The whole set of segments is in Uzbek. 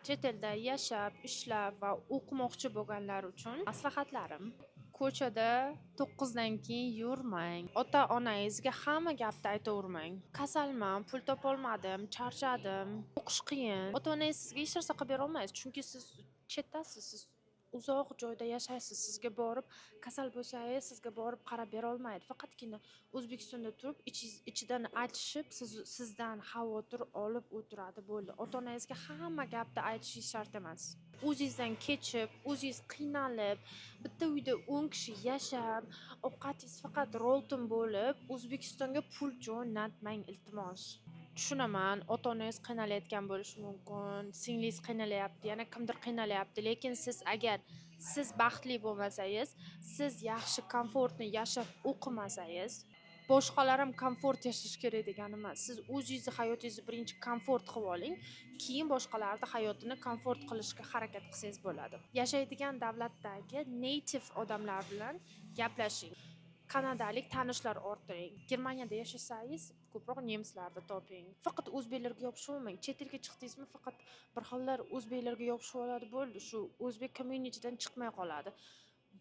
Chet elda yashab, ishlab va o'qimoqchi bo'lganlar uchun maslahatlarim: ko'chada 9dan keyin yurmang. Ota onangizga hamma gapni aytavermang. Kasalman, pul topolmadim, charchadim, o'qish qiyin. Ota onangiz sizga hech narsa qilib berolmaydi, chunki siz chetdasiz, siz uzoq joyda yashaysiz. Sizga borib, kasal bo'lsangiz, sizga borib qarab berolmaydi. Faqatgina O'zbekistonda turib, ichidan achishib, sizdan xavotir olib o'tiradi, bo'ldi. Ota onangizga hamma gapni aytishingiz shart emas. O'zingizdan kechib, o'zingiz qiynalib, bitta uyda 10 kishi yashab, ovqatingiz faqat Rolton bo'lib, O'zbekistonga pul jo'natmang, iltimos. Tushunaman, ota onangiz qiynalayotgan bo'lishi mumkin, singlingiz qiynalyapti, yana kimdir qiynalyapti, lekin siz, agar siz baxtli bo'lmasangiz, siz yaxshi, комфортно yashab o'qimasangiz, boshqalar ham komfort yashash kerak degani emas. Siz o'zingizni hayotingizni birinchi komfort qilib oling, keyin boshqalarni hayotini komfort qilishga harakat qilsangiz bo'ladi. Yashaydigan davlatdagi native odamlar bilan gaplashing, kanadalik tanishlar orttiring. Germaniyada yashasangiz, ko'proq nemislarni toping. Faqat o'zbeklarga yopishib olmang. Chet elga chiqdingizmi, faqat bir xillar o'zbeklarga yopishib oladi, bo'ldi, shu o'zbek communitydan chiqmay qoladi.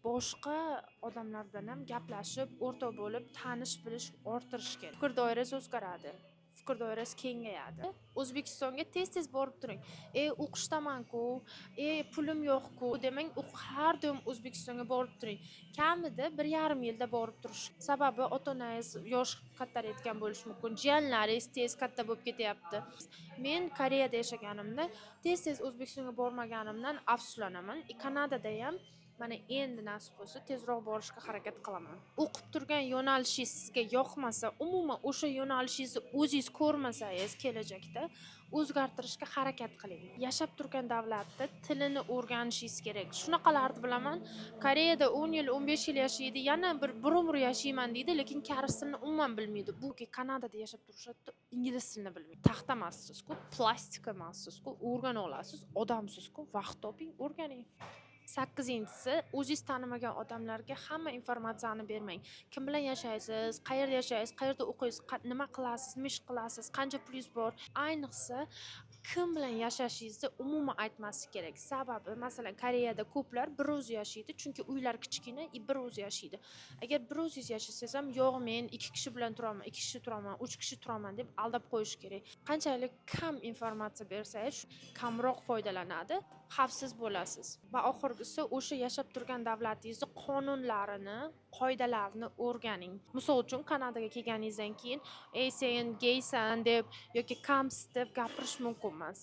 Boshqa odamlar bilan ham gaplashib, o'rtoq bo'lib, tanish bilish orttirish kerak. Fikr doirasi o'zgaradi, fikr doirasi kengayadi. O'zbekistonga tez tez borib turing. "E, o'qishdamanku, e, pulim yo'qku", demang. Har doim O'zbekistonga borib turing, kamida 1,5 yilda borib turish. Sababi ota onangiz yosh kattarayotgan bo'lishi mumkin, jiyanlaringiz tez katta bo'lib ketyapti. Men Koreyada yashaganimda tez tez O'zbekistonga bormaganimdan afsuslanaman. И Kanadada ham mana endi nasib bo'lsa, tezroq borishga harakat qilaman. O'qib turgan yo'nalishingiz sizga yoqmasa, umuman o'sha yo'nalishingizni o'zingiz ko'rmasangiz kelajakda, o'zgartirishga harakat qiling. Yashab turgan davlatni tilini o'rganishingiz kerak. Shunaqalarni bilaman, Koreyada 10 yil, 15 yil yashaydi, yana bir umr yashayman deydi, lekin koreys tilini umuman bilmaydi. Bu Kanadada yashab turishadi, ingliz tilini bilmaydi. Taxta emassizku, plastik emassizku, o'rgana olasiz, odamsizku. Vaqt toping, o'rganing. Sakkizinchisi, o'zingiz tanimagan odamlarga hamma informatsiyani bermang. Kim bilan yashaysiz, qayerda yashaysiz, qayerda o'qiysiz, nima qilasiz, nima ish qilasiz, qancha pulingiz bor, ayniqsa kim bilan yashashingizni umuman aytmaslik kerak. Sababi, masalan, Koreyada ko'plar bir o'zi yashaydi, chunki uylar kichkina и bir o'zi yashaydi. Agar bir o'zingiz yashasangiz ham, "Yo'q, men ikki kishi bilan turaman, ikki kishi turaman, uch kishi turaman", deb aldab qo'yish kerak. Qanchalik kam informatsiya bersangiz, kamroq foydalanadi, xavfsiz bo'lasiz. Va oxirgisi, o'sha yashab turgan davlatingizni qonunlarini, qoidalarini o'rganing. Misol uchun, Kanadaga kelganingizdan keyin "Ey, sen geysan" deb yoki kamsitib gapirish mumkin emas.